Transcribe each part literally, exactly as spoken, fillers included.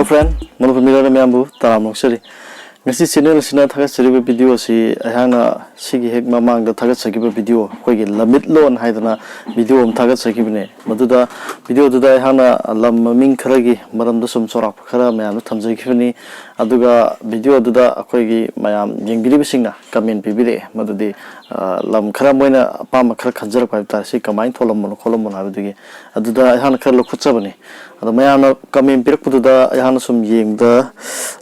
Friend, Manipur ꯃꯤꯔꯣꯜ ꯃꯌꯥꯝꯕꯨ ꯇꯔꯥꯝꯅ ꯑꯣꯛꯆꯔꯤ꯫ ꯉꯁꯤ channel ꯑꯁꯤꯅ ꯊꯥꯒꯠꯆꯔꯤꯕ video ꯑꯁꯤ ꯑꯩꯍꯥꯛꯅ ꯁꯤꯒꯤ ꯍꯦꯛ ꯃꯃꯥꯡꯗ ꯊꯥꯒꯠꯆꯈꯤꯕ video, ꯑꯩꯈꯣꯏꯒꯤ ꯂꯝꯃꯤꯠꯂꯣꯟ ꯍꯥꯏꯗꯅ video ꯑꯃ ꯊꯥꯒꯠꯆꯈꯤꯕꯅꯦ꯫ ꯃꯗꯨꯗ, video ꯗꯨꯗ ꯑꯩꯍꯥꯛꯅ ꯂꯝ ꯃꯃꯤꯡ ꯈꯔꯒꯤ ꯃꯔꯝꯗ ꯁꯨꯝ ꯆꯥꯎꯔꯥꯛꯄ ꯈꯔ ꯃꯌꯥꯝꯗ ꯊꯝꯖꯈꯤꯕꯅꯤ꯫ ꯑꯗꯨꯒ video ꯗꯨꯗ ꯑꯩꯈꯣꯏꯒꯤ ꯃꯌꯥꯝ ꯌꯦꯡꯕꯤꯔꯤꯕꯁꯤꯡꯅ comment ꯄꯤꯕꯤꯔꯛꯑꯦ꯫ ꯃꯗꯨꯗꯤ, ꯑ, ꯂꯝ ꯈꯔ ꯃꯣꯏꯅ ꯑꯄꯥꯝꯕ ꯈꯔ ꯈꯟꯖꯔꯛꯄ ꯍꯥꯏꯕ ꯇꯥꯔꯦ, ꯁꯤ ꯀꯃꯥꯏꯅ ꯊꯣꯜꯂꯝꯕꯅꯣ ꯈꯣꯠꯂꯝꯕꯅꯣ ꯍꯥꯏꯕꯗꯨꯒꯤ꯫ ꯑꯗꯨꯗ ꯑꯩꯍꯥꯛꯅ ꯈꯔ ꯂꯧꯈꯠꯆꯕꯅꯤ꯫ ꯑꯗꯣ ꯃꯌꯥꯝꯅ comment ꯄꯤꯔꯛꯄꯗꯨꯗ ꯑꯩꯍꯥꯛꯅ ꯁꯨꯝ ꯌꯦꯡꯕꯗ,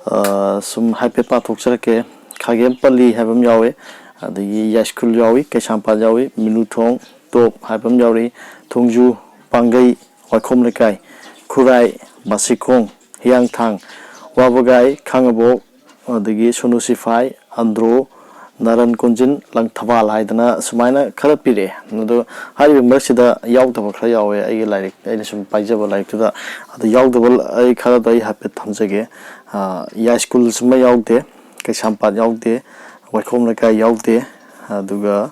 ꯑ, ꯁꯨꯝ ꯍꯥꯏꯐꯦꯠ ꯄꯥꯊꯣꯛꯆꯔꯛꯀꯦ꯫ ꯈꯥꯒꯦꯝꯄꯜꯂꯤ ꯍꯥꯏꯕ ꯑꯃ ꯌꯥꯎꯋꯦ, ꯑꯗꯒꯤ ꯌꯥꯏꯁ꯭ꯀꯨꯜ ꯌꯥꯎꯏ, ꯀꯩꯁꯥꯝꯄꯥꯠ ꯌꯥꯎꯏ, ꯃꯤꯂꯨꯊꯣꯡ, ꯇꯣꯞ ꯍꯥꯏꯕ ꯑꯃ ꯌꯥꯎꯔꯤ, ꯊꯣꯡꯖꯨ, ꯄꯥꯡꯒꯩ, ꯋꯥꯏꯈꯣꯝ ꯂꯩꯀꯥꯏ, ꯈꯨꯔꯥꯏ, ꯕꯥꯁꯤꯈꯣꯡ, ꯍꯤꯌꯥꯡꯊꯥꯡ, ꯋꯥꯕꯒꯥꯏ, ꯈꯥꯉꯕꯣꯛ, ꯑꯗꯒꯤ ꯁꯣꯅꯨ ꯁꯤꯐꯥꯏ, ꯑꯟꯗ꯭ꯔꯣ, ꯅꯥꯔꯟ ꯀꯣꯟꯖꯤꯟ, ꯂꯪꯊꯕꯥꯜ ꯍꯥꯏꯗꯅ ꯁꯨꯃꯥꯏꯅ ꯈꯔ ꯄꯤꯔꯛꯑꯦ꯫ ꯑꯗꯣ ꯍꯥꯏꯔꯤꯕ ꯃꯔꯛꯁꯤꯗ ꯌꯥꯎꯗꯕ ꯈꯔ ꯌꯥꯎꯋꯦ, ꯑꯩꯒꯤ ꯂꯥꯏꯔꯤꯛ, ꯑꯩꯅ ꯁꯨꯝ ꯄꯥꯏꯖꯕ ꯂꯥꯏꯔꯤꯛꯇꯨꯗ꯫ ꯑꯗꯣ ꯌꯥꯎꯗꯕ ꯑꯩ ꯈꯔꯗꯣ ꯑꯩ ꯍꯥꯏꯐꯦꯠ ꯊꯝꯖꯒꯦ꯫ ꯑ, ꯌꯥꯏꯁ꯭ꯀꯨꯜꯁꯤꯃ ꯌꯥꯎꯗꯦ, ꯀꯩꯁꯥꯝꯄꯥꯠ ꯌꯥꯎꯗꯦ, ꯋꯥꯏꯈꯣꯝ ꯂꯩꯀꯥꯏ ꯌꯥꯎꯗꯦ, ꯑꯗꯨꯒ,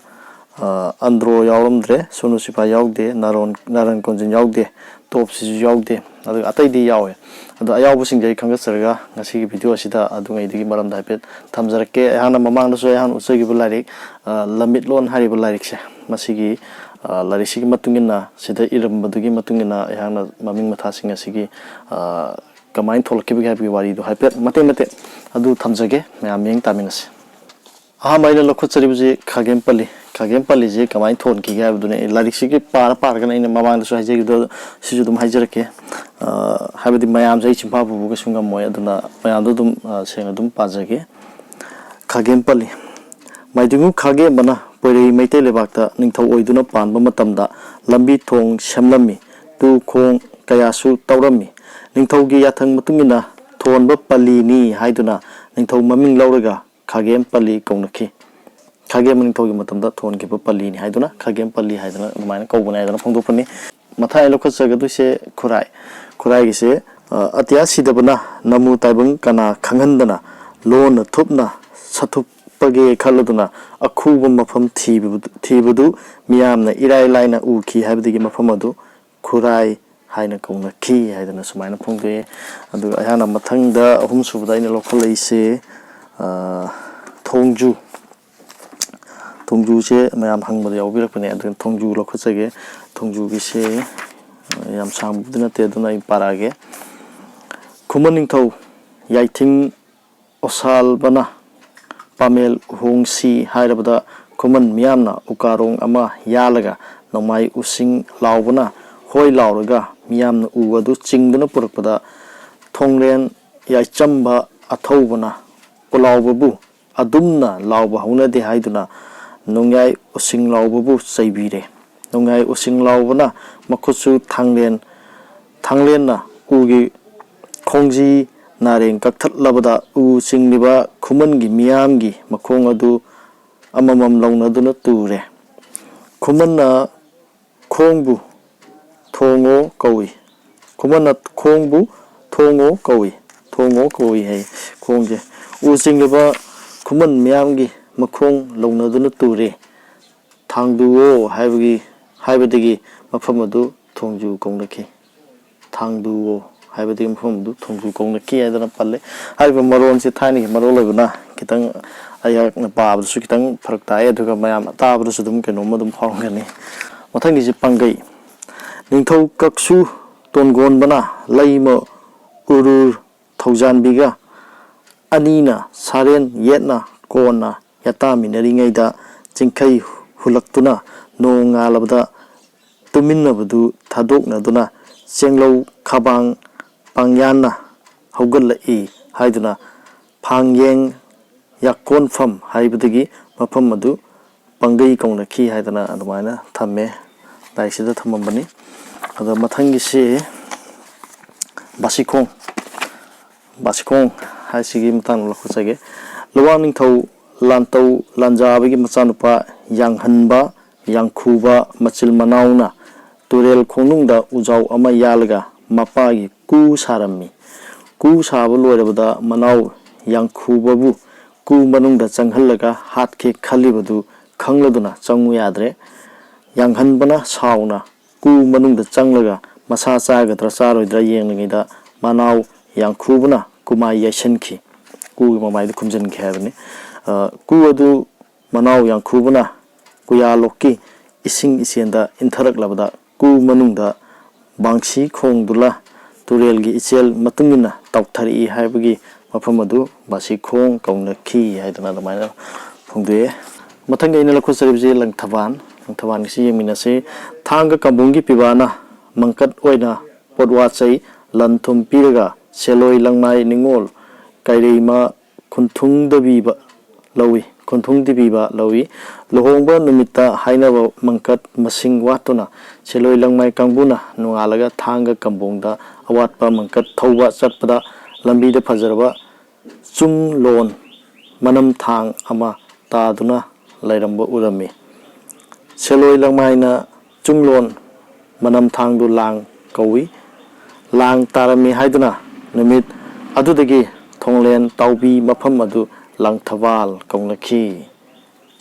ꯑ, ꯑꯟꯗ꯭ꯔꯣ ꯌꯥꯎꯔꯝꯗ꯭ꯔꯦ, ꯁꯣꯅꯨ ꯁꯤꯐꯥꯏ ꯌꯥꯎꯗꯦ, ꯅꯥꯔꯣꯟ-, ꯅꯥꯔꯟ ꯀꯣꯟꯖꯤꯟ ꯌꯥꯎꯗꯦ, ꯇꯣꯞꯁꯤꯁꯨ ꯌꯥꯎꯗꯦ, ꯑꯗꯨꯒ ꯑꯇꯩꯗꯤ ꯌꯥꯎꯋꯦ꯫ ꯑꯗꯣ ꯑꯌꯥꯎꯕꯁꯤꯡꯁꯦ ꯑꯩ ꯈꯪꯒꯠꯆꯔꯒ ꯉꯁꯤꯒꯤ video ꯑꯁꯤꯗ ꯑꯗꯨꯉꯩꯗꯨꯒꯤ ꯃꯔꯝꯗ ꯍꯥꯏꯐꯦꯠ ꯊꯝꯖꯔꯛꯀꯦ꯫ ꯑꯩꯍꯥꯛꯅ ꯃꯃꯥꯡꯗꯁꯨ ꯑꯩꯍꯥꯛꯅ ꯎꯠꯆꯈꯤꯕ ꯂꯥꯏꯔꯤꯛ, ꯑ, ꯂꯝꯃꯤꯠꯂꯣꯟ ꯍꯥꯏꯔꯤꯕ ꯂꯥꯏꯔꯤꯛꯁꯦ, ꯃꯁꯤꯒꯤ, ꯑ, ꯂꯥꯏꯔꯤꯛꯁꯤꯒꯤ ꯃꯇꯨꯡ ꯏꯟꯅ, ꯁꯤꯗ ꯏꯔꯝꯕꯗꯨꯒꯤ ꯃꯇꯨꯡ ꯏꯟꯅ ꯑꯩꯍꯥꯛꯅ ꯃꯃꯤꯡ ꯃꯊꯥꯁꯤꯡ ꯑꯁꯤꯒꯤ, ꯑ, ꯀꯃꯥꯏꯅ ꯊꯣꯛꯂꯛꯈꯤꯕꯒꯦ ꯍꯥꯏꯕꯒꯤ ꯋꯥꯔꯤꯗꯣ ꯍꯥꯏꯐꯦꯠ ꯃꯇꯦꯛ ꯃꯇꯦꯛ ꯑꯗꯨ ꯊꯝꯖꯒꯦ, ꯃꯌꯥꯝ ꯃꯤꯠꯌꯦꯡ ꯇꯥꯃꯤꯟꯅꯁꯤ꯫ ꯑꯍꯥꯟꯕ ꯑꯩꯅ ꯂꯧꯈꯠꯆꯔꯤꯕꯁꯤ ꯈꯥꯒꯦꯝꯄꯜꯂꯤ꯫ ꯈꯥꯒꯦꯝꯄꯜꯂꯤꯁꯤ ꯀꯃꯥꯏꯅ ꯊꯣꯟꯈꯤꯒꯦ ꯍꯥꯏꯕꯗꯨꯅꯤ꯫ ꯑꯩ ꯂꯥꯏꯔꯤꯛꯁꯤꯒꯤ ꯄꯥꯔ ꯄꯥꯔꯒꯅ ꯑꯩꯅ ꯃꯃꯥꯡꯗꯁꯨ ꯍꯥꯏꯖꯈꯤꯕꯗꯣ, ꯁꯤꯁꯨ ꯑꯗꯨꯝ ꯍꯥꯏꯖꯔꯛꯀꯦ꯫ ꯑ, ꯍꯥꯏꯕꯗꯤ ꯃꯌꯥꯝꯁꯦ ꯑꯩ ꯆꯤꯟꯐꯥ ꯄꯨꯕ ꯀꯩꯁꯨ ꯉꯝꯃꯣꯏ, ꯑꯗꯨꯅ ꯃꯌꯥꯝꯗꯣ ꯑꯗꯨꯝ, ꯑ, ꯁꯦꯡꯅ ꯑꯗꯨꯝ ꯄꯥꯖꯒꯦ꯫ ꯈꯥꯒꯦꯝꯄꯜꯂꯤ꯫ ꯃꯥꯏꯗꯤꯡꯒꯨ ꯈꯥꯒꯦꯝꯕꯅ ꯄꯣꯏꯔꯩ ꯃꯩꯇꯩ ꯂꯩꯕꯥꯛꯇ ꯅꯤꯡꯊꯧ ꯑꯣꯏꯗꯨꯅ ꯄꯥꯟꯕ ꯃꯇꯝꯗ ꯂꯝꯕꯤ ꯊꯣꯡ ꯁꯦꯝꯂꯝꯃꯤ, ꯇꯨ ꯈꯣꯡ ꯀꯌꯥꯁꯨ ꯇꯧꯔꯝꯃꯤ꯫ ꯅꯤꯡꯊꯧꯒꯤ ꯌꯥꯊꯪ ꯃꯇꯨꯡ ꯏꯟꯅ ꯊꯣꯟꯕ ꯄꯜꯂꯤꯅꯤ ꯍꯥꯏꯗꯨꯅ ꯅꯤꯡꯊꯧ ꯃꯃꯤꯡ ꯂꯧꯔꯒ ꯈꯥꯒꯦꯝ ꯄꯜꯂꯤ ꯀꯧꯅꯈꯤ꯫ ꯈꯥꯒꯦꯝ ꯅꯤꯡꯊꯧꯒꯤ ꯃꯇꯝꯗ ꯊꯣꯟꯈꯤꯕ ꯄꯜꯂꯤꯅꯤ ꯍꯥꯏꯗꯨꯅ ꯈꯥꯒꯦꯝ ꯄꯜꯂꯤ ꯍꯥꯏꯗꯅ ꯑꯗꯨꯃꯥꯏꯅ ꯀꯧꯕꯅꯦ ꯍꯥꯏꯗꯅ ꯐꯣꯡꯗꯣꯛꯄꯅꯤ꯫ ꯃꯊꯪ ꯑꯩ ꯂꯧꯈꯠꯆꯒꯗꯣꯏꯁꯦ ꯈꯨꯔꯥꯏ꯫ ꯈꯨꯔꯥꯏꯒꯤꯁꯦ, ꯑ, ꯑꯇꯤꯌꯥ ꯁꯤꯗꯕꯅ ꯅꯃꯨ ꯇꯥꯏꯕꯪ ꯀꯅꯥ ꯈꯪꯍꯟꯗꯅ ꯂꯣꯟꯅ ꯊꯨꯞꯅ ꯁꯥꯊꯨꯞꯄꯒꯦ ꯈꯜꯂꯗꯨꯅ ꯑꯈꯨꯕ ꯃꯐꯝ ꯊꯤꯕꯗꯨ, ꯊꯤꯕꯗꯨ ꯃꯤꯌꯥꯝꯅ ꯏꯔꯥꯏ ꯂꯥꯏꯅ ꯎꯈꯤ ꯍꯥꯏꯕꯗꯒꯤ ꯃꯐꯝ ꯑꯗꯨ ꯈꯨꯔꯥꯏ ꯍꯥꯏꯅ ꯀꯧꯅꯈꯤ ꯍꯥꯏꯗꯅ ꯁꯨꯃꯥꯏꯅ ꯐꯣꯡꯗꯣꯛꯑꯦ꯫ ꯑꯗꯨꯒ ꯑꯩꯍꯥꯛꯅ ꯃꯊꯪꯗ ꯑꯍꯨꯝꯁꯨꯕꯗ ꯑꯩꯅ ꯂꯧꯈꯠꯂꯛꯏꯁꯦ, ꯑ, ꯊꯣꯡꯖꯨ꯫ ꯊꯣꯡꯖꯨꯁꯦ ꯃꯌꯥꯝ ꯍꯪꯕꯗ ꯌꯥꯎꯕꯤꯔꯛꯄꯅꯦ, ꯑꯗꯨꯅ ꯊꯣꯡꯖꯨ ꯂꯧꯈꯠꯆꯒꯦ꯫ ꯊꯣꯡꯖꯨꯒꯤꯁꯦ, ꯑ, ꯌꯥꯝ ꯁꯥꯡꯕꯕꯨꯗꯤ ꯅꯠꯇꯦ, ꯑꯗꯨꯅ ꯑꯩ ꯄꯥꯔꯛꯑꯒꯦ꯫ ꯈꯨꯃꯟ ꯅꯤꯡꯊꯧ ꯌꯥꯏꯊꯤꯡ ꯑꯣꯁꯥꯜꯕꯅ ꯄꯥꯃꯦꯜ ꯎꯍꯣꯡꯁꯤ ꯍꯥꯏꯔꯕꯗ ꯈꯨꯃꯟ ꯃꯤꯌꯥꯝꯅ ꯎꯀꯥꯔꯣꯡ ꯑꯃ ꯌꯥꯜꯂꯒ ꯅꯣꯡꯃꯥꯏ ꯎꯁꯤꯡ ꯂꯥꯎꯕꯅ ꯍꯣꯏ ꯂꯥꯎꯔꯒ ꯃꯤꯌꯥꯝꯅ ꯎ ꯑꯗꯨ ꯆꯤꯡꯗꯨꯅ ꯄꯨꯔꯛꯄꯗ ꯊꯣꯡꯂꯦꯟ ꯌꯥꯏꯆꯝꯕ ꯑꯊꯧꯕꯅ ꯄꯨꯂꯥꯎꯕꯕꯨ ꯑꯗꯨꯝꯅ ꯂꯥꯎꯕ ꯍꯧꯅꯗꯦ ꯍꯥꯏꯗꯨꯅ ꯅꯣꯡꯌꯥꯏ ꯎꯁꯤꯡ ꯂꯥꯎꯕꯕꯨ ꯆꯩꯕꯤꯔꯦ꯫ ꯅꯣꯡꯌꯥꯏ ꯎꯁꯤꯡ ꯂꯥꯎꯕꯅ ꯃꯈꯨꯠꯁꯨ ꯊꯥꯡꯂꯦꯟ, ꯊꯥꯡꯂꯦꯟꯅ ꯎꯒꯤ ꯈꯣꯡꯖꯤ ꯅꯥꯔꯦꯡ ꯀꯛꯊꯠꯂꯕꯗ ꯎ ꯆꯤꯡꯂꯤꯕ ꯈꯨꯃꯟꯒꯤ ꯃꯤꯌꯥꯝꯒꯤ ꯃꯈꯣꯡ ꯑꯗꯨ ꯑꯃꯃꯝ ꯂꯧꯅꯗꯨꯅ ꯇꯨꯔꯦ꯫ ꯈꯨꯃꯟꯅ ꯈꯣꯡꯕꯨ ꯊꯣꯡꯉꯣ ꯀꯧꯏ꯫ ꯈꯨꯃꯟꯅ ꯈꯣꯡꯕꯨ ꯊꯣꯡꯉꯣ ꯀꯧꯏ꯫ ꯊꯣꯡꯉꯣ ꯀꯧꯏ ꯍꯥꯏ꯫ ꯈꯣꯡꯁꯦ ꯎ ꯆꯤꯡꯂꯤꯕ ꯈꯨꯃꯟ ꯃꯤꯌꯥꯝꯒꯤ ꯃꯈꯣꯡ ꯂꯧꯅꯗꯨꯅ ꯇꯨꯔꯦ꯫ ꯊꯥꯡꯗꯨꯑꯣ ꯍꯥꯏꯕꯒꯤ, ꯍꯥꯏꯕꯗꯒꯤ ꯃꯐꯝ ꯑꯗꯨ ꯊꯣꯡꯖꯨ ꯀꯧꯅꯈꯤ꯫ ꯊꯥꯡꯗꯨꯑꯣ ꯍꯥꯏꯕꯗꯒꯤ ꯃꯐꯝ ꯑꯗꯨ ꯊꯣꯡꯖꯨ ꯀꯧꯅꯈꯤ ꯍꯥꯏꯗꯅ ꯄꯜꯂꯦ꯫ ꯍꯥꯏꯔꯤꯕ ꯃꯔꯣꯟꯁꯤ ꯊꯥꯏꯅꯒꯤ ꯃꯔꯣꯜ ꯑꯣꯏꯕꯅ ꯈꯤꯇꯪ ꯑꯩꯍꯥꯛꯅ ꯄꯥꯕꯗꯁꯨ ꯈꯤꯇꯪ ꯐꯔꯛ ꯇꯥꯏ, ꯑꯗꯨꯒ ꯃꯌꯥꯝ ꯇꯥꯕꯗꯁꯨ ꯑꯗꯨꯝ ꯀꯩꯅꯣꯝꯃ ꯑꯗꯨꯝ ꯐꯥꯎꯔꯝꯒꯅꯤ꯫ ꯃꯊꯪꯒꯤꯁꯤ ꯄꯥꯡꯒꯩ꯫ ꯅꯤꯡꯊꯧ ꯀꯛꯁꯨ ꯇꯣꯟꯒꯣꯟꯕꯅ ꯂꯩꯃ ꯎꯔꯨꯔ ꯊꯧꯖꯥꯟꯕꯤꯒ ꯑꯅꯤꯅ ꯁꯥꯔꯦꯟ ꯌꯦꯠꯅ ꯀꯣꯟꯅ ꯌꯥꯇꯥꯃꯤꯟꯅꯔꯤꯉꯩꯗ ꯆꯤꯡꯈꯩ ꯍꯨꯜꯂꯛꯇꯨꯅ ꯅꯣꯡ ꯉꯥꯜꯂꯕꯗ ꯇꯨꯃꯤꯟꯅꯕꯗꯨ ꯊꯥꯗꯣꯛꯅꯗꯨꯅ ꯆꯦꯡꯂꯧ ꯈꯥꯕꯥꯡ ꯄꯥꯡꯌꯥꯟꯅ ꯍꯧꯒꯠꯂꯛꯏ ꯍꯥꯏꯗꯨꯅ ꯐꯥꯡꯌꯦꯡ ꯌꯥꯀꯣꯟꯐꯝ ꯍꯥꯏꯕꯗꯒꯤ ꯃꯐꯝ ꯑꯗꯨ ꯄꯥꯡꯒꯩ ꯀꯧꯅꯈꯤ ꯍꯥꯏꯗꯅ ꯑꯗꯨꯃꯥꯏꯅ ꯊꯝꯃꯦ, ꯂꯥꯏꯔꯤꯛꯁꯤꯗ ꯊꯝꯃꯝꯕꯅꯤ꯫ ꯑꯗꯣ ꯃꯊꯪꯒꯤꯁꯤ ꯕꯥꯁꯤꯈꯣꯡ꯫ ꯕꯥꯁꯤꯈꯣꯡ ꯍꯥꯏꯁꯤꯒꯤ ꯃꯇꯥꯡꯗ ꯂꯧꯈꯠꯆꯒꯦ꯫ ꯂꯨꯋꯥꯡ ꯅꯤꯡꯊꯧ ꯂꯥꯟꯇꯧ ꯂꯥꯟꯖꯥꯕꯒꯤ ꯃꯆꯥꯅꯨꯄꯥ ꯌꯥꯡꯍꯟꯕ ꯌꯥꯡꯈꯨꯕ ꯃꯆꯤꯜ ꯃꯅꯥꯎꯅ ꯇꯨꯔꯦꯜ ꯈꯣꯡꯅꯨꯡꯗ ꯎꯖꯥꯎ ꯑꯃ ꯌꯥꯜꯂꯒ ꯃꯄꯥꯒꯤ ꯀꯨ ꯁꯥꯔꯝꯃꯤ꯫ ꯀꯨ ꯁꯥꯕ ꯂꯣꯏꯔꯕꯗ ꯃꯅꯥꯎ ꯌꯥꯡꯈꯨꯕꯕꯨ ꯀꯨ ꯃꯅꯨꯡꯗ ꯆꯪꯍꯜꯂꯒ ꯍꯥꯠꯀꯦ ꯈꯜꯂꯤꯕꯗꯨ ꯈꯪꯂꯗꯨꯅ ꯆꯪꯉꯨ ꯌꯥꯗ꯭ꯔꯦ꯫ ꯌꯥꯡꯍꯟꯕꯅ ꯁꯥꯎꯅ ꯀꯨ ꯃꯅꯨꯡꯗ ꯆꯪꯂꯒ ꯃꯁꯥ ꯆꯥꯒꯗ꯭ꯔꯥ ꯆꯥꯔꯣꯏꯗ꯭ꯔꯥ ꯌꯦꯡꯂꯤꯉꯩꯗ ꯃꯅꯥꯎ ꯌꯥꯡꯈꯨꯕꯅ ꯀꯨꯃꯥꯏ ꯌꯩꯁꯟꯈꯤ꯫ ꯀꯨꯒꯤ ꯃꯃꯥꯏꯗ ꯈꯨꯝꯖꯤꯟꯈꯤ ꯍꯥꯏꯕꯅꯤ꯫ ꯑ, ꯀꯨ ꯑꯗꯨ ꯃꯅꯥꯎ ꯌꯥꯡꯈꯨꯕꯅ ꯀꯨꯌꯥꯂꯣꯛꯀꯤ ꯏꯁꯤꯡ ꯏꯆꯦꯟꯗ ꯏꯟꯊꯔꯛꯂꯕꯗ ꯀꯨ ꯃꯅꯨꯡꯗ ꯕꯥꯡꯁꯤ ꯈꯣꯡꯗꯨꯂ ꯇꯨꯔꯦꯜꯒꯤ ꯏꯆꯦꯜ ꯃꯇꯨꯡ ꯏꯟꯅ ꯇꯥꯎꯊꯔꯛꯏ ꯍꯥꯏꯕꯒꯤ ꯃꯐꯝ ꯑꯗꯨ ꯕꯥꯁꯤꯈꯣꯡ ꯀꯧꯅꯈꯤ ꯍꯥꯏꯗꯅ ꯑꯗꯨꯃꯥꯏꯅ ꯐꯣꯡꯗꯣꯛꯑꯦ꯫ ꯃꯊꯪꯒꯤ ꯑꯩꯅ ꯂꯧꯈꯠꯆꯔꯤꯕꯁꯤ ꯂꯪꯊꯕꯥꯜ꯫ ꯂꯪꯊꯕꯥꯜꯒꯤꯁꯤ ꯌꯦꯡꯃꯤꯟꯅꯁꯤ꯫ ꯊꯥꯡꯒ ꯀꯝꯕꯨꯡꯒꯤ ꯄꯤꯕꯥꯅ ꯃꯪꯀꯠ ꯑꯣꯏꯅ ꯄꯣꯠ ꯋꯥ ꯆꯩ ꯂꯟ ꯊꯨꯝ ꯄꯤꯔꯒ ꯁꯦꯂꯣꯏ ꯂꯪꯃꯥꯏ ꯅꯤꯉꯣꯜ ꯀꯩꯔꯩꯃ ꯈꯨꯟꯊꯨꯡꯗꯕꯤꯕ ꯂꯧꯏ, ꯈꯨꯟꯊꯨꯡꯗꯤꯕꯤꯕ ꯂꯧꯏ꯫ ꯂꯨꯍꯣꯡꯕ ꯅꯨꯃꯤꯠꯇ ꯍꯥꯏꯅꯕ ꯃꯪꯀꯠ ꯃꯁꯤꯡ ꯋꯥꯠꯇꯨꯅ ꯁꯦꯂꯣꯏ ꯂꯪꯃꯥꯏ ꯀꯥꯡꯕꯨꯅ ꯅꯣꯡꯉꯥꯜꯂꯒ ꯊꯥꯡꯒ ꯀꯝꯕꯣꯡꯗ ꯑꯋꯥꯠꯄ ꯃꯪꯀꯠ ꯊꯧꯕ ꯆꯠꯄꯗ ꯂꯝꯕꯤꯗ ꯐꯖꯔꯕ ꯆꯨꯡꯂꯣꯟ ꯃꯅꯝ ꯊꯥꯡ ꯑꯃ ꯇꯥꯗꯨꯅ ꯂꯩꯔꯝꯕ ꯎꯔꯝꯃꯤ꯫ ꯁꯦꯂꯣꯏ ꯂꯪꯃꯥꯏꯅ ꯆꯨꯡꯂꯣꯟ ꯃꯅꯝ ꯊꯥꯡꯗꯨ ꯂꯥꯡ ꯀꯧꯏ꯫ ꯂꯥꯡ ꯇꯥꯔꯝꯃꯤ ꯍꯥꯏꯗꯨꯅ ꯅꯨꯃꯤꯠ ꯑꯗꯨꯗꯒꯤ ꯊꯣꯡꯂꯦꯟ ꯇꯥꯎꯕꯤ ꯃꯐꯝ ꯑꯗꯨ ꯂꯪꯊꯕꯥꯜ ꯀꯧꯅꯈꯤ꯫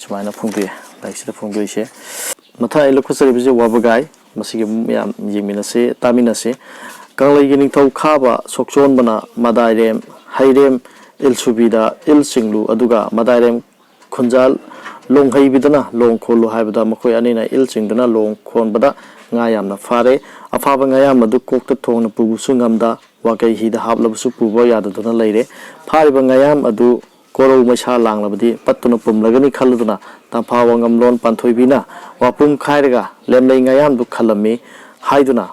ꯁꯨꯃꯥꯏꯅ ꯐꯣꯡꯗꯣꯛꯑꯦ ꯂꯥꯏꯔꯤꯛꯁꯤꯗ ꯐꯣꯡꯗꯣꯛꯏꯁꯦ꯫ ꯃꯊꯪ ꯑꯩ ꯂꯧꯈꯠꯆꯔꯤꯕꯁꯦ ꯋꯥꯕꯒꯥꯏ꯫ ꯃꯁꯤꯒꯤ ꯃꯌꯥꯝ ꯌꯦꯡꯃꯤꯟꯅꯁꯤ, ꯇꯥꯃꯤꯟꯅꯁꯤ꯫ ꯀꯪꯂꯩꯒꯤ ꯅꯤꯡꯊꯧ ꯈꯥꯕ ꯁꯣꯛꯆꯣꯟꯕꯅ ꯃꯗꯥꯏꯔꯦꯝ ꯍꯩꯔꯦꯝ ꯏꯜꯁꯨꯕꯤꯗ ꯏꯜ ꯆꯤꯡꯂꯨ, ꯑꯗꯨꯒ ꯃꯗꯥꯏꯔꯦꯝ ꯈꯨꯟꯖꯥ ꯂꯣꯡꯍꯩꯕꯤꯗꯅ ꯂꯣꯡ ꯈꯣꯜꯂꯨ ꯍꯥꯏꯕꯗ ꯃꯈꯣꯏ ꯑꯅꯤꯅ ꯏꯜ ꯆꯤꯡꯗꯨꯅ ꯂꯣꯡ ꯈꯣꯟꯕꯗ ꯉꯥ ꯌꯥꯝꯅ ꯐꯥꯔꯦ꯫ ꯑꯐꯥꯕ ꯉꯥꯌꯥꯝ ꯑꯗꯨ ꯀꯣꯛꯇ ꯊꯣꯡꯅ ꯄꯨꯕꯁꯨ ꯉꯝꯗ ꯋꯥꯀꯩ ꯍꯤꯗ ꯍꯥꯞꯂꯕꯁꯨ ꯄꯨꯕ ꯌꯥꯗꯗꯨꯅ ꯂꯩꯔꯦ꯫ ꯐꯥꯔꯤꯕ ꯉꯥꯌꯥꯝ ꯑꯗꯨ ꯀꯣꯔꯧ ꯃꯩꯁꯥ ꯂꯥꯡꯂꯕꯗꯤ ꯄꯠꯇꯨꯅ ꯄꯨꯝꯂꯒꯅꯤ ꯈꯜꯂꯗꯨꯅ ꯇꯝꯐꯥ ꯋꯥꯉꯝꯂꯣꯟ ꯄꯥꯟꯊꯣꯏꯕꯤꯅ ꯋꯥꯄꯨꯝ ꯈꯥꯏꯔꯒ ꯂꯦꯝꯂꯩ ꯉꯥꯌꯥꯝꯗꯨ ꯈꯜꯂꯝꯃꯤ ꯍꯥꯏꯗꯨꯅ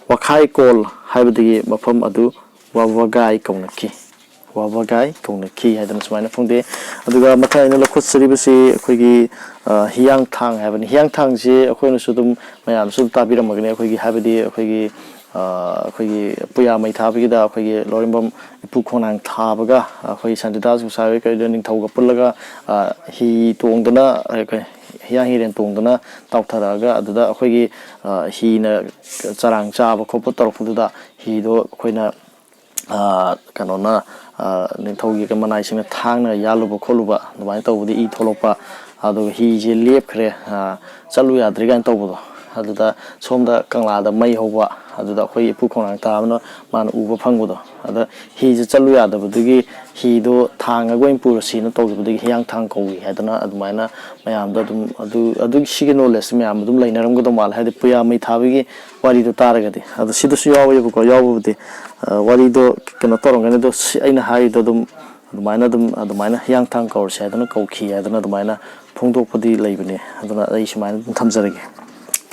ꯋꯥꯈꯥꯏ ꯀꯣꯜ ꯍꯥꯏꯕꯗꯒꯤ ꯃꯐꯝ ꯑꯗꯨ ꯋꯥꯕꯒꯥꯏ ꯀꯧꯅꯈꯤ꯫ ꯋꯥꯕꯒꯥꯏ ꯀꯧꯅꯈꯤ ꯍꯥꯏꯗꯅ ꯁꯨꯃꯥꯏꯅ ꯐꯣꯡꯗꯣꯛꯑꯦ꯫ ꯑꯗꯨꯒ ꯃꯊꯪ ꯑꯩꯅ ꯂꯧꯈꯠꯆꯔꯤꯕꯁꯤ ꯑꯩꯈꯣꯏꯒꯤ, ꯑ, ꯍꯤꯌꯥꯡꯊꯥꯡ ꯍꯥꯏꯕꯅꯤ꯫ ꯍꯤꯌꯥꯡꯊꯥꯡꯁꯤ ꯑꯩꯈꯣꯏꯅꯁꯨ ꯑꯗꯨꯝ ꯃꯌꯥꯝꯁꯨ ꯑꯗꯨꯝ ꯇꯥꯕꯤꯔꯝꯃꯒꯅꯤ꯫ ꯑꯩꯈꯣꯏꯒꯤ ꯍꯥꯏꯕꯗꯤ ꯑꯩꯈꯣꯏꯒꯤ, ꯑ, ꯑꯩꯈꯣꯏꯒꯤ ꯄꯨꯌꯥ ꯃꯩ ꯊꯥꯕꯒꯤꯗ ꯑꯩꯈꯣꯏꯒꯤ ꯂꯧꯔꯦꯝꯕꯝ ꯏꯄꯨ ꯈꯣꯡꯅꯥꯡ ꯊꯥꯕꯒ ꯑꯩꯈꯣꯏ ꯁꯥꯟꯇꯤꯗꯥꯁ ꯒꯣꯁꯥꯏ ꯍꯣꯏ ꯀꯩꯗ ꯅꯤꯡꯊꯧꯒ ꯄꯨꯜꯂꯒ, ꯑ, ꯍꯤ ꯇꯣꯡꯗꯅ, ꯑ, ꯀꯩ, ꯍꯤꯌꯥꯡ ꯍꯤꯔꯦꯟ ꯇꯣꯡꯗꯅ ꯇꯥꯎꯊꯔꯛꯑꯒ ꯑꯗꯨꯗ ꯑꯩꯈꯣꯏꯒꯤ, ꯑ, ꯍꯤꯅ ꯆꯔꯥꯡ ꯆꯥꯕ ꯈꯣꯠꯄ ꯇꯧꯔꯛꯄꯗꯨꯗ ꯍꯤꯗꯣ ꯑꯩꯈꯣꯏꯅ, ꯑ, ꯀꯩꯅꯣꯅ, ꯑ, ꯅꯤꯡꯊꯧꯒꯤ ꯃꯅꯥꯏꯁꯤꯡꯅ ꯊꯥꯡꯅ ꯌꯥꯜꯂꯨꯕ ꯈꯣꯠꯂꯨꯕ ꯑꯗꯨꯃꯥꯏꯅ ꯇꯧꯕꯗ ꯏ ꯊꯣꯛꯂꯛꯄ, ꯑꯗꯨꯒ ꯍꯤꯁꯦ ꯂꯦꯞꯈ꯭ꯔꯦ, ꯑ, ꯆꯠꯂꯨ ꯌꯥꯗ꯭ꯔꯦ ꯀꯥꯏꯅ ꯇꯧꯕꯗꯣ꯫ ꯑꯗꯨꯗ ꯁꯣꯝꯗ ꯀꯪꯂꯥꯗ ꯃꯩ ꯍꯧꯕ, ꯑꯗꯨꯗ ꯑꯩꯈꯣꯏ ꯏꯄꯨ ꯈꯣꯡꯅꯥꯡ ꯊꯥꯕꯅ ꯃꯥꯅ ꯎꯕ ꯐꯪꯕꯗꯣ, ꯑꯗ ꯍꯤꯁꯦ ꯆꯠꯂꯨ ꯌꯥꯗꯕꯗꯨꯒꯤ ꯍꯤꯗꯣ ꯊꯥꯡꯉꯒ ꯑꯣꯏꯅ ꯄꯨꯔꯁꯤꯅ ꯇꯧꯈꯤꯕꯗꯒꯤ ꯍꯤꯌꯥꯡꯊꯥꯡ ꯀꯧꯏ ꯍꯥꯏꯗꯅ ꯑꯗꯨꯃꯥꯏꯅ ꯃꯌꯥꯝꯗ ꯑꯗꯨꯝ ꯑꯗꯨ ꯑꯗꯨꯒꯤ ꯁꯤꯒꯤ ꯅꯣꯂꯦꯖꯁꯦ ꯃꯌꯥꯝ ꯑꯗꯨꯝ ꯂꯩꯅꯔꯝꯒꯗꯧ ꯃꯥꯜꯂꯦ꯫ ꯍꯥꯏꯗꯤ ꯄꯨꯌꯥ ꯃꯩ ꯊꯥꯕꯒꯤ ꯋꯥꯔꯤꯗꯣ ꯇꯥꯔꯒꯗꯤ꯫ ꯑꯗꯣ ꯁꯤꯗꯁꯨ ꯌꯥꯎꯋꯦꯕꯀꯣ, ꯌꯥꯎꯕꯕꯨꯗꯤ꯫ ꯑ, ꯋꯥꯔꯤꯗꯣ ꯀꯩꯅꯣ ꯇꯧꯔꯝꯒꯅꯤ꯫ ꯑꯗꯣ ꯁꯤ ꯑꯩꯅ ꯍꯥꯏꯔꯤꯗꯣ ꯑꯗꯨꯝ ꯑꯗꯨꯃꯥꯏꯅ ꯑꯗꯨꯝ ꯑꯗꯨꯃꯥꯏꯅ ꯍꯤꯌꯥꯡꯊꯥꯡ ꯀꯧꯔꯁꯦ ꯍꯥꯏꯗꯅ ꯀꯧꯈꯤ ꯍꯥꯏꯗꯅ ꯑꯗꯨꯃꯥꯏꯅ ꯐꯣꯡꯗꯣꯛꯄꯗꯤ ꯂꯩꯕꯅꯦ꯫ ꯑꯗꯨꯅ ꯑꯩ ꯁꯨꯃꯥꯏꯅ ꯑꯗꯨꯝ ꯊꯝꯖꯔꯒꯦ꯫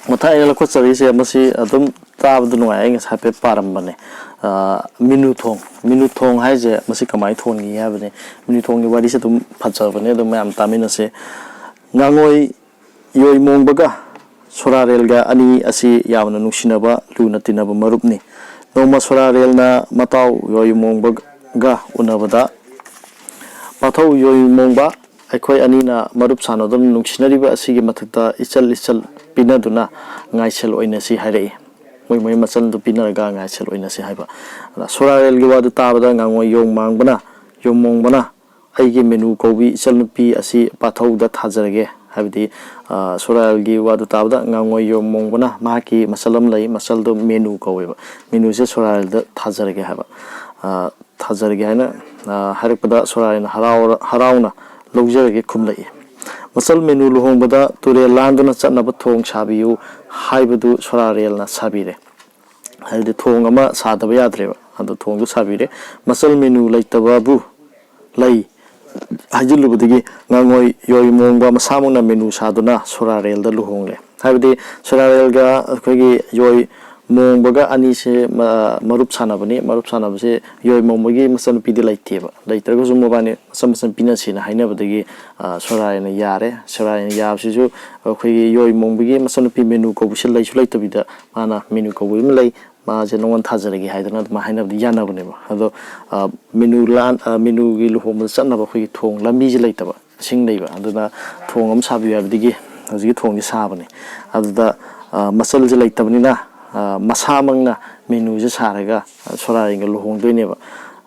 ꯃꯊꯪ ꯑꯩꯅ ꯂꯧꯈꯠꯆꯔꯤꯁꯦ, ꯃꯁꯤ ꯑꯗꯨꯝ ꯇꯥꯕꯗ ꯅꯨꯡꯉꯥꯏ, ꯑꯩ ꯉꯁꯥꯏ ꯍꯥꯏꯐꯦꯠ ꯄꯥꯔꯝꯕꯅꯦ꯫ ꯑ, ꯃꯤꯅꯨ ꯊꯣꯡ꯫ ꯃꯤꯅꯨ ꯊꯣꯡ ꯍꯥꯏꯁꯦ ꯃꯁꯤ ꯀꯃꯥꯏꯅ ꯊꯣꯟꯒꯦ ꯍꯥꯏꯕꯅꯦ꯫ ꯃꯤꯅꯨ ꯊꯣꯡꯒꯤ ꯋꯥꯔꯤꯁꯦ ꯑꯗꯨꯝ ꯐꯖꯕꯅꯦ, ꯑꯗꯨꯝ ꯃꯌꯥꯝ ꯇꯥꯃꯤꯟꯅꯁꯦ꯫ ꯉꯥꯉꯣꯏ ꯌꯣꯏꯃꯣꯡꯕꯒ ꯁꯣꯔꯥꯔꯦꯜꯒ ꯑꯅꯤ ꯑꯁꯤ ꯌꯥꯝꯅ ꯅꯨꯡꯁꯤꯅꯕ, ꯂꯨꯅ ꯇꯤꯟꯅꯕ ꯃꯔꯨꯞꯅꯤ꯫ ꯅꯣꯡꯃ ꯁꯣꯔꯥꯔꯦꯜꯅ ꯃꯇꯥꯎ ꯌꯣꯏꯃꯣꯡꯕꯒ ꯎꯅꯕꯗ, "ꯄꯥꯊꯧ ꯌꯣꯏꯃꯣꯡꯕ, ꯑꯩꯈꯣꯏ ꯑꯅꯤꯅ ꯃꯔꯨꯞ ꯁꯥꯟꯅꯗꯨꯅ ꯅꯨꯡꯁꯤꯅꯔꯤꯕ ꯑꯁꯤꯒꯤ ꯃꯊꯛꯇ ꯏꯆꯜ ꯏꯆꯜ ꯄꯤꯅꯗꯨꯅ ꯉꯥꯏꯁꯦꯜ ꯑꯣꯏꯅꯁꯤ" ꯍꯥꯏꯔꯛꯏ꯫ ꯃꯣꯏ ꯃꯣꯏ ꯃꯆꯜꯗꯨ ꯄꯤꯅꯔꯒ ꯉꯥꯏꯁꯦꯜ ꯑꯣꯏꯅꯁꯤ ꯍꯥꯏꯕ꯫ ꯑꯗ ꯁꯣꯔꯥꯔꯦꯜꯒꯤ ꯋꯥꯗꯨ ꯇꯥꯕꯗ ꯉꯥꯉꯣꯏ ꯌꯣꯡꯃꯥꯡꯕꯅ, ꯌꯣꯡꯃꯣꯡꯕꯅ, "ꯑꯩꯒꯤ ꯃꯦꯅꯨ ꯀꯧꯕꯤ ꯏꯆꯜꯅꯨꯄꯤ ꯑꯁꯤ ꯄꯥꯊꯧꯗ ꯊꯥꯖꯔꯒꯦ", ꯍꯥꯏꯕꯗꯤ, ꯑ, ꯁꯣꯔꯥꯔꯦꯜꯒꯤ ꯋꯥꯗꯨ ꯇꯥꯕꯗ ꯉꯥꯉꯣꯏ ꯌꯣꯡꯃꯣꯡꯕꯅ ꯃꯍꯥꯛꯀꯤ ꯃꯆꯜ ꯑꯃ ꯂꯩ, ꯃꯆꯜꯗꯣ ꯃꯦꯅꯨ ꯀꯧꯋꯦꯕ, "ꯃꯦꯅꯨꯁꯦ ꯁꯣꯔꯥꯔꯦꯜꯗ ꯊꯥꯖꯔꯒꯦ" ꯍꯥꯏꯕ꯫ ꯑ, ꯊꯥꯖꯔꯒꯦ ꯍꯥꯏꯅ, ꯑ, ꯍꯥꯏꯔꯛꯄꯗ ꯁꯣꯔꯥꯔꯦꯜꯅ ꯍꯔꯥꯎꯔ-, ꯍꯔꯥꯎꯅ "ꯂꯧꯖꯔꯒꯦ" ꯈꯨꯝꯂꯛꯏ꯫ "ꯃꯆꯜ ꯃꯦꯅꯨ ꯂꯨꯍꯣꯡꯕꯗ ꯇꯨꯔꯦꯜ ꯂꯥꯟꯗꯨꯅ ꯆꯠꯅꯕ ꯊꯣꯡ ꯁꯥꯕꯤꯌꯨ" ꯍꯥꯏꯕꯗꯨ ꯁꯣꯔꯥꯔꯦꯜꯅ ꯁꯥꯕꯤꯔꯦ꯫ ꯍꯥꯏꯕꯗꯤ ꯊꯣꯡ ꯑꯃ ꯁꯥꯗꯕ ꯌꯥꯗ꯭ꯔꯦꯕ, ꯑꯗꯣ ꯊꯣꯡꯗꯨ ꯁꯥꯕꯤꯔꯦ꯫ ꯃꯆꯜ ꯃꯦꯅꯨ ꯂꯩꯇꯕꯕꯨ ꯂꯩ ꯍꯥꯏꯖꯤꯜꯂꯨꯕꯗꯒꯤ ꯉꯥꯉꯣꯏ ꯌꯣꯏꯃꯣꯡꯕ ꯃꯁꯥꯃꯛꯅ ꯃꯦꯅꯨ ꯁꯥꯗꯨꯅ ꯁꯣꯔꯥꯔꯦꯜꯗ ꯂꯨꯍꯣꯡꯂꯦ꯫ ꯍꯥꯏꯕꯗꯤ ꯁꯣꯔꯥꯔꯦꯜꯒ ꯑꯩꯈꯣꯏꯒꯤ ꯌꯣꯏꯃꯣꯡꯕꯒ ꯑꯅꯤꯁꯦ, ꯃ-, ꯃꯔꯨꯞ ꯁꯥꯟꯅꯕꯅꯤ꯫ ꯃꯔꯨꯞ ꯁꯥꯟꯅꯕꯁꯦ ꯌꯣꯏꯃꯣꯡꯕꯒꯤ ꯃꯆꯟꯅꯨꯄꯤꯗꯤ ꯂꯩꯇꯦꯕ꯫ ꯂꯩꯇ꯭ꯔꯒꯁꯨ ꯃꯕꯥꯅꯤ ꯃꯆꯟ ꯃꯆꯟ ꯄꯤꯅꯁꯦꯅ ꯍꯥꯏꯅꯕꯗꯒꯤ, ꯑ, ꯁꯣꯔꯥꯔꯦꯜꯅ ꯌꯥꯔꯦ꯫ ꯁꯣꯔꯥꯔꯦꯜꯅ ꯌꯥꯕꯁꯤꯁꯨ ꯑꯩꯈꯣꯏꯒꯤ ꯌꯣꯏꯃꯣꯡꯕꯒꯤ ꯃꯆꯟꯅꯨꯄꯤ ꯃꯦꯅꯨ ꯀꯧꯕꯁꯦ ꯂꯩꯁꯨ ꯂꯩꯇꯕꯤꯗ ꯃꯥꯅ "ꯃꯦꯅꯨ ꯀꯧꯕ ꯑꯃ ꯂꯩ, ꯃꯥꯁꯦ ꯅꯉꯣꯟꯗ ꯊꯥꯖꯔꯒꯦ" ꯍꯥꯏꯗꯅ ꯑꯗꯨꯃꯥꯏꯅ ꯍꯥꯏꯅꯕꯗꯤ ꯌꯥꯅꯕꯅꯦꯕ꯫ ꯑꯗꯣ, ꯑ, ꯃꯦꯅꯨ ꯂꯥꯟ-, ꯑ, ꯃꯦꯅꯨꯒꯤ ꯂꯨꯍꯣꯡꯕꯗ ꯆꯠꯅꯕ ꯑꯩꯈꯣꯏꯒꯤ ꯊꯣꯡ ꯂꯝꯕꯤꯁꯦ ꯂꯩꯇꯕ, ꯏꯁꯤꯡ ꯂꯩꯕ, ꯑꯗꯨꯅ "ꯊꯣꯡ ꯑꯃ ꯁꯥꯕꯤꯌꯨ" ꯍꯥꯏꯕꯗꯒꯤ ꯍꯧꯖꯤꯛꯀꯤ ꯊꯣꯡꯁꯦ ꯁꯥꯕꯅꯦ꯫ ꯑꯗꯨꯗ, ꯑ, ꯃꯆꯜꯁꯦ ꯂꯩꯇꯕꯅꯤꯅ, ꯑ, ꯃꯁꯥꯃꯛꯅ ꯃꯦꯅꯨꯁꯦ ꯁꯥꯔꯒ, ꯑ, ꯁꯣꯔꯥꯔꯦꯜꯒ ꯂꯨꯍꯣꯡꯗꯣꯏꯅꯦꯕ꯫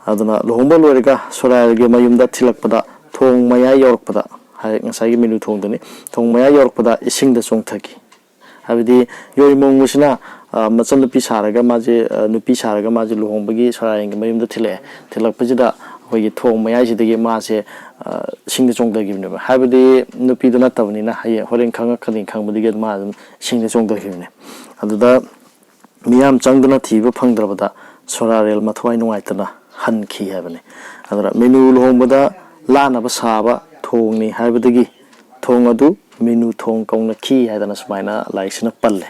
ꯑꯗꯨꯅ ꯂꯨꯍꯣꯡꯕ ꯂꯣꯏꯔꯒ ꯁꯣꯔꯥꯔꯦꯜꯒꯤ ꯃꯌꯨꯝꯗ ꯊꯤꯜꯂꯛꯄꯗ, ꯊꯣꯡ ꯃꯌꯥꯏ ꯌꯧꯔꯛꯄꯗ, ꯍꯥꯏ-, ꯉꯁꯥꯏꯒꯤ ꯃꯦꯅꯨ ꯊꯣꯡꯗꯨꯅꯤ, ꯊꯣꯡ ꯃꯌꯥꯏ ꯌꯧꯔꯛꯄꯗ ꯏꯁꯤꯡꯗ ꯆꯣꯡꯊꯈꯤ꯫ ꯍꯥꯏꯕꯗꯤ ꯌꯣꯏꯃꯣꯡꯕꯁꯤꯅ, ꯑ, ꯃꯆꯟꯅꯨꯄꯤ ꯁꯥꯔꯒ ꯃꯥꯁꯦ, ꯑ, ꯅꯨꯄꯤ ꯁꯥꯔꯒ ꯃꯥꯁꯦ ꯂꯨꯍꯣꯡꯕꯒꯤ ꯁꯣꯔꯥꯔꯦꯟꯒꯤ ꯃꯌꯨꯝꯗ ꯊꯤꯜꯂꯛꯑꯦ꯫ ꯊꯤꯜꯂꯛꯄꯁꯤꯗ ꯑꯩꯈꯣꯏꯒꯤ ꯊꯣꯡ ꯃꯌꯥꯏꯁꯤꯗꯒꯤ ꯃꯥꯁꯦ, ꯑ, ꯏꯁꯤꯡꯗ ꯆꯣꯡꯊꯈꯤꯕꯅꯦꯕ꯫ ꯍꯥꯏꯕꯗꯤ ꯅꯨꯄꯤꯗꯣ ꯅꯠꯇꯕꯅꯤꯅ ꯍꯌꯦꯡ ꯍꯣꯔꯦꯟ ꯈꯪꯉꯛꯀꯅꯤ ꯈꯪꯕꯗꯒꯤ ꯃꯥ ꯑꯗꯨꯝ ꯏꯁꯤꯡꯗ ꯆꯣꯡꯊꯈꯤꯕꯅꯦ꯫ ꯑꯗꯨꯗ ꯃꯤꯌꯥꯝ ꯆꯪꯗꯨꯅ ꯊꯤꯕ ꯐꯪꯗ꯭ꯔꯕꯗ ꯁꯣꯔꯥꯔꯦꯜ ꯃꯊꯋꯥꯏ ꯅꯨꯡꯉꯥꯏꯇꯅ ꯍꯟꯈꯤ ꯍꯥꯏꯕꯅꯤ꯫ ꯑꯗꯨꯅ ꯃꯤꯅꯨ ꯂꯨꯍꯣꯡꯕꯗ ꯂꯥꯟꯅꯕ ꯁꯥꯕ ꯊꯣꯡꯅꯤ ꯍꯥꯏꯕꯗꯒꯤ ꯊꯣꯡ ꯑꯗꯨ ꯃꯤꯅꯨ ꯊꯣꯡ ꯀꯧꯅꯈꯤ ꯍꯥꯏꯗꯅ ꯁꯨꯃꯥꯏꯅ ꯂꯥꯏꯔꯤꯛꯁꯤꯅ ꯄꯜꯂꯦ꯫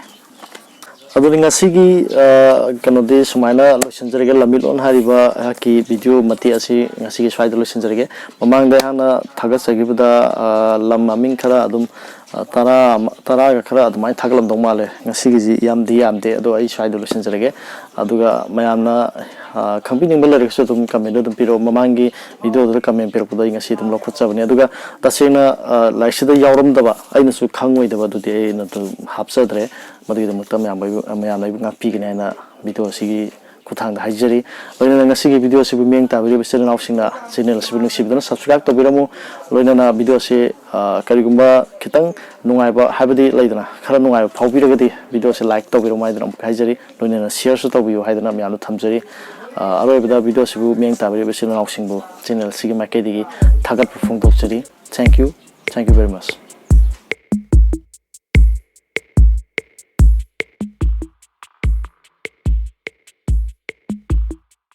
ꯑꯗꯨꯗꯤ ꯉꯁꯤꯒꯤ, ꯑ, ꯀꯩꯅꯣꯗꯤ ꯁꯨꯃꯥꯏꯅ ꯂꯣꯏꯁꯤꯟꯖꯔꯒꯦ꯫ ꯂꯝꯃꯤꯠꯂꯣꯟ ꯍꯥꯏꯔꯤꯕ ꯑꯩꯍꯥꯛꯀꯤ ꯚꯤꯗꯤꯑꯣ ꯃꯇꯦꯛ ꯑꯁꯤ ꯉꯁꯤꯒꯤ ꯁ꯭ꯋꯥꯏꯗ ꯂꯣꯏꯁꯤꯟꯖꯔꯒꯦ꯫ ꯃꯃꯥꯡꯗ ꯑꯩꯍꯥꯛꯅ ꯊꯥꯒꯠꯆꯈꯤꯕꯗ, ꯑ, ꯂꯝ ꯃꯃꯤꯡ ꯈꯔ ꯑꯗꯨꯝ, ꯑ, ꯇꯔꯥ ꯑꯃ, ꯇꯔꯥꯒ ꯈꯔ ꯑꯗꯨꯃꯥꯏꯅ ꯊꯥꯒꯠꯂꯝꯗꯧ ꯃꯥꯜꯂꯦ꯫ ꯉꯁꯤꯒꯤꯁꯤ ꯌꯥꯝꯗꯤ ꯌꯥꯝꯗꯦ, ꯑꯗꯣ ꯑꯩ ꯁ꯭ꯋꯥꯏꯗ ꯂꯣꯏꯁꯤꯟꯖꯔꯒꯦ꯫ ꯑꯗꯨꯒ ꯃꯌꯥꯝꯅ, ꯑ, ꯈꯪꯕꯤꯅꯤꯡꯕ ꯂꯩꯔꯒꯁꯨ ꯑꯗꯨꯝ ꯀꯃꯦꯟꯗ ꯑꯗꯨꯝ ꯄꯤꯔꯛꯑꯣ꯫ ꯃꯃꯥꯡꯒꯤ ꯚꯤꯗꯤꯑꯣꯗꯨꯗ ꯀꯃꯦꯟ ꯄꯤꯔꯛꯄꯗꯣ ꯑꯩ ꯉꯁꯤ ꯑꯗꯨꯝ ꯂꯧꯈꯠꯆꯕꯅꯦ꯫ ꯑꯗꯨꯒ ꯇꯁꯦꯡꯅ, ꯑ, ꯂꯥꯏꯔꯤꯛꯁꯤꯗ ꯌꯥꯎꯔꯝꯗꯕ, ꯑꯩꯅꯁꯨ ꯈꯪꯉꯣꯏꯗꯕ ꯑꯗꯨꯗꯤ ꯑꯩꯅ ꯑꯗꯨꯝ ꯍꯥꯞꯆꯗ꯭ꯔꯦ꯫ ꯃꯗꯨꯒꯤꯗꯃꯛꯇ ꯃꯌꯥꯝ ꯑꯩꯕꯨ, ꯃꯌꯥꯝꯅ ꯑꯩꯕꯨ ꯉꯥꯛꯄꯤꯒꯅꯤ ꯍꯥꯏꯅ ꯚꯤꯗꯤꯑꯣ ꯑꯁꯤꯒꯤ ꯈꯨꯠꯊꯥꯡꯗ ꯍꯥꯏꯖꯔꯤ꯫ ꯂꯣꯏꯅꯅ ꯉꯁꯤꯒꯤ ꯚꯤꯗꯤꯑꯣ ꯑꯁꯤꯕꯨ ꯃꯤꯠꯌꯦꯡ ꯇꯥꯕꯤꯔꯤꯕ ꯏꯆꯤꯜ ꯏꯅꯥꯎꯁꯤꯡꯅ ꯆꯦꯅꯦꯜ ꯑꯁꯤꯕꯨ ꯅꯨꯡꯁꯤꯕꯤꯗꯨꯅ subscribe ꯇꯧꯕꯤꯔꯝꯃꯨ꯫ ꯂꯣꯏꯅꯅ ꯚꯤꯗꯤꯑꯣ ꯑꯁꯤ, ꯑ, ꯀꯔꯤꯒꯨꯝꯕ ꯈꯤꯇꯪ ꯅꯨꯡꯉꯥꯏꯕ ꯍꯥꯏꯕꯗꯤ ꯂꯩꯗꯅ ꯈꯔ ꯅꯨꯡꯉꯥꯏꯕ ꯐꯥꯎꯕꯤꯔꯒꯗꯤ ꯚꯤꯗꯤꯑꯣ ꯑꯁꯤ like ꯇꯧꯕꯤꯔꯝꯃꯨ ꯍꯥꯏꯗꯨꯅ ꯑꯃꯨꯛ ꯍꯥꯏꯖꯔꯤ꯫ ꯂꯣꯏꯅꯅ shareꯁꯨ ꯇꯧꯕꯤꯌꯨ ꯍꯥꯏꯗꯨꯅ ꯃꯌꯥꯝꯗ ꯊꯝꯖꯔꯤ꯫ ꯑ, ꯑꯔꯣꯏꯕꯗ ꯚꯤꯗꯤꯑꯣ ꯑꯁꯤꯕꯨ ꯃꯤꯠꯌꯦꯡ ꯇꯥꯕꯤꯔꯤꯕ ꯏꯆꯤꯜ ꯏꯅꯥꯎꯁꯤꯡꯕꯨ ꯆꯦꯅꯦꯜ ꯑꯁꯤꯒꯤ ꯃꯥꯏꯀꯩꯗꯒꯤ ꯊꯥꯒꯠꯄ ꯐꯣꯡꯗꯣꯛꯆꯔꯤ꯫ Thank you. Thank you very much.